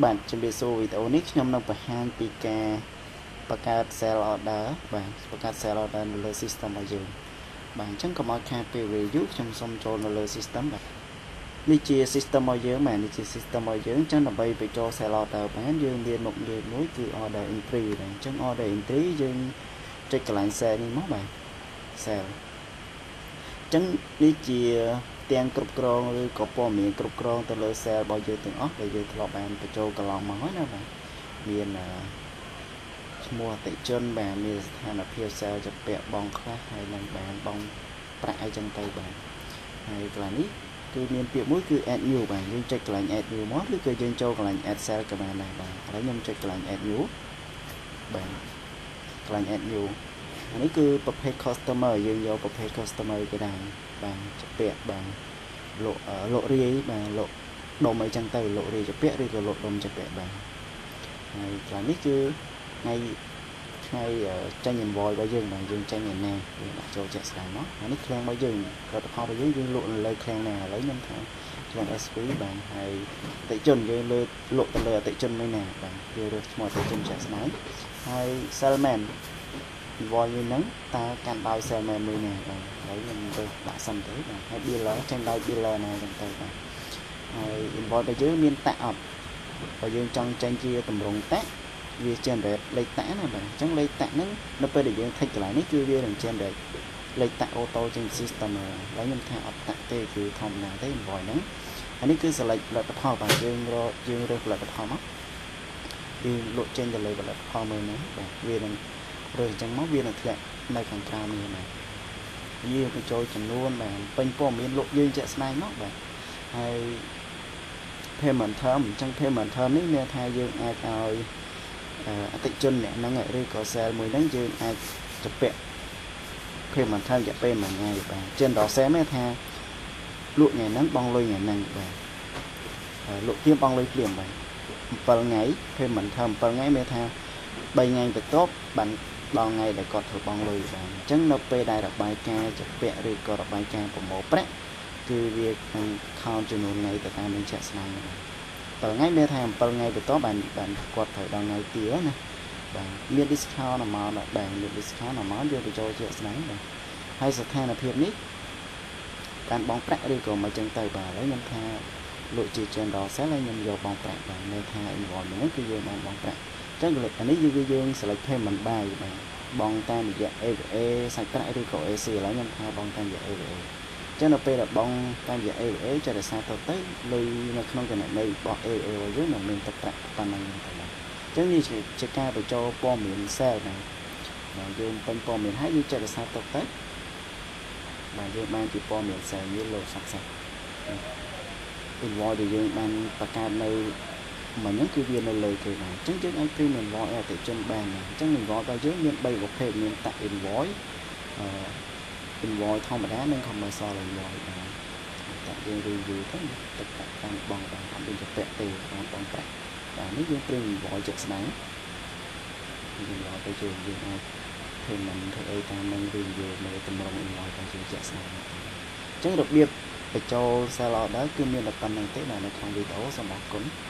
បាទជំរាបសួរវីដេអូនេះខ្ញុំនឹងបង្ហាញពីការបង្កើត sale order បាទបង្កើត sale order នៅលើ system របស់យើងបាទអញ្ចឹងកុំឲ្យខាតពេលវេលាយូរខ្ញុំសូមចូលនៅលើ system បាទនេះជា system របស់យើងបាទនេះជា system របស់យើងអញ្ចឹងដើម្បីបញ្ចូល sale order បានយើងមានមុខងារមួយគឺ order entry បាទអញ្ចឹង order entry យើងចុចកន្លែង sale នេះមកបាទ sale អញ្ចឹងនេះជាទាំងគ្រប់គ្រងឬក៏ព័ត៌មានគ្រប់គ្រងទៅលើ sale របស់យើងទាំងអស់ដែលយើងធ្លាប់បានបញ្ចូលកន្លងមកហើយណាបាទមានឈ្មោះអតិជនបាទមានស្ថានភាព sale ជំពាក់បងខ្លះហើយនឹងបានបងប្រាក់អីចឹងទៅបាទហើយកន្លែងនេះគឺមានពាក្យមួយគឺ add new បាទយើងចុចកន្លែង add new មកឬក៏យើងចូលកន្លែង add sale ក៏បានដែរបាទឥឡូវខ្ញុំចុចកន្លែង add new បាទកន្លែង add new អានេះគឺប្រភេទ customer យើងយកប្រភេទ customer ក៏ដែរបាទជំពាក់បាទលក់លក់រាយបាទលក់ដុំអីចឹងទៅលក់រាយជំពាក់ឬក៏លក់ដុំជំពាក់បាទហើយកន្លែងនេះគឺថ្ងៃថ្ងៃចេញ invoice របស់យើងបាទយើងចេញឯណាយើងដាក់ចូលជាក់ស្ដែងមកអានេះឃ្លាំងរបស់យើងផលិតផលរបស់យើងយើងលក់នៅលើឃ្លាំងណាឥឡូវខ្ញុំថាឃ្លាំង SV បាទហើយអតិជនយើងលើលក់ទៅលើអតិជនមួយណាបាទយើងរើសឈ្មោះអតិជនជាក់ស្ដែងហើយ salesman invoice មួយហ្នឹងតើកាន់ដោយ salesman មួយណាបាទហើយខ្ញុំរើសដាក់សិនទៅបាទហើយ biller ចេញដោយ biller ណាចឹងទៅបាទហើយ invoice របស់យើងមាន tax អត់បើយើងចង់ចេញជាតម្រង tax វា generate លេខ tax ណាបាទអញ្ចឹងលេខ tax ហ្នឹងនៅពេលដែលយើង tick កន្លែងនេះគឺវានឹង generate លេខ tax auto ចេញ system ហើយខ្ញុំថាអត់ tax ទេគឺធម្មតាទេ invoice ហ្នឹងអានេះគឺ select ផលិតផលបាទយើងរកយើងរើសផលិតផលមកយើងលក់ចេញទៅលើផលិតផលមួយហ្នឹងបាទវានឹងរើសអញ្ចឹងមកវានឹងធ្លាក់នៅខាងក្រោមនេះបាទយើងបញ្ចូលចំនួនបាទពេញព័ត៌មានលក់យើងជាក់ស្ដែងមកបាទហើយ payment term អញ្ចឹង payment term នេះមានថាយើងអាចឲ្យអតិជនអ្នកហ្នឹងឬក៏ sale មួយហ្នឹងយើងអាចជំពាក់ payment term រយៈពេល1ថ្ងៃបាទ general sale មានថាលក់ថ្ងៃហ្នឹងបង់លុយថ្ងៃហ្នឹងបាទលក់ភ្លាមបង់លុយភ្លាមបាទ7ថ្ងៃ payment term 7ថ្ងៃមានថា3ថ្ងៃបន្ទាប់បានដល់ថ្ងៃដែលគាត់ធ្វើបង់លុយបាទអញ្ចឹងនៅពេលដែលរបាយការណ៍ជំពាក់ឬក៏របាយការណ៍ប្រមូលប្រាក់គឺវានឹង count ចំនួនថ្ងៃទៅតាមនឹងជាក់ស្ដែងបាទ7ថ្ងៃមានថា7ថ្ងៃបន្ទាប់បានបានគាត់ត្រូវដល់ថ្ងៃទាណាបាទមាន discount amount បាទមាន discount amount យើងបញ្ចូលជាក់ស្ដែងបាទហើយស្ថានភាពនេះបានបង់ប្រាក់ឬក៏មិនចឹងទៅបាទឥឡូវខ្ញុំថាលក់ជា general sale ហើយខ្ញុំយកបង់ប្រាក់បាទនៅថា invoice ហ្នឹងគឺយើងបានបង់ប្រាក់អញ្ចឹងអានេះយើងយើង select payment by បាទបង់តាមរយៈ ABA សាច់ប្រាក់ឬក៏ AC ឥឡូវខ្ញុំថាបង់តាមរយៈ ABA ចឹងនៅពេលដែលបង់តាមរយៈ ABA ចរសារទៅទៅលុយនៅក្នុងគណនីរបស់ ABA របស់យើងនឹងមានទឹកប្រាក់ប៉ុណ្ណឹងទៅបាទអញ្ចឹងនេះជាការបញ្ចូលព័ត៌មាន sale ណាបាទយើងពេញព័ត៌មានហើយយើងចរសារទៅទៅបាទយើងបានជាព័ត៌មាន sale មានលោ success invoice ដែលយើងបានបង្កើតនៅមិញហ្នឹងគឺវានៅលើគេបាទអញ្ចឹងយើងអាច print invoice ឲ្យអតិថិជនបានអញ្ចឹង invoice របស់យើងមាន3ប្រភេទមាន tax invoice អឺ invoice ធម្មតានិង commercial invoice បាទតែយើង review ទៅទឹកប្រាក់តាមបងបាទអត់មានជំពាក់ទេបានបងប្រាក់បាទនេះយើង print invoice ជាក់ស្ដែង invoice ទៅយើងយើងអាច payment ធ្វើអីតាមនឹង review មើលតម្រង invoice ទៅយើងជាក់ស្ដែងអញ្ចឹងរបៀបបញ្ចូល sale order គឺមានតែប៉ុណ្្នឹងទេបាទនៅក្នុងវីដេអូសូមអរគុណ។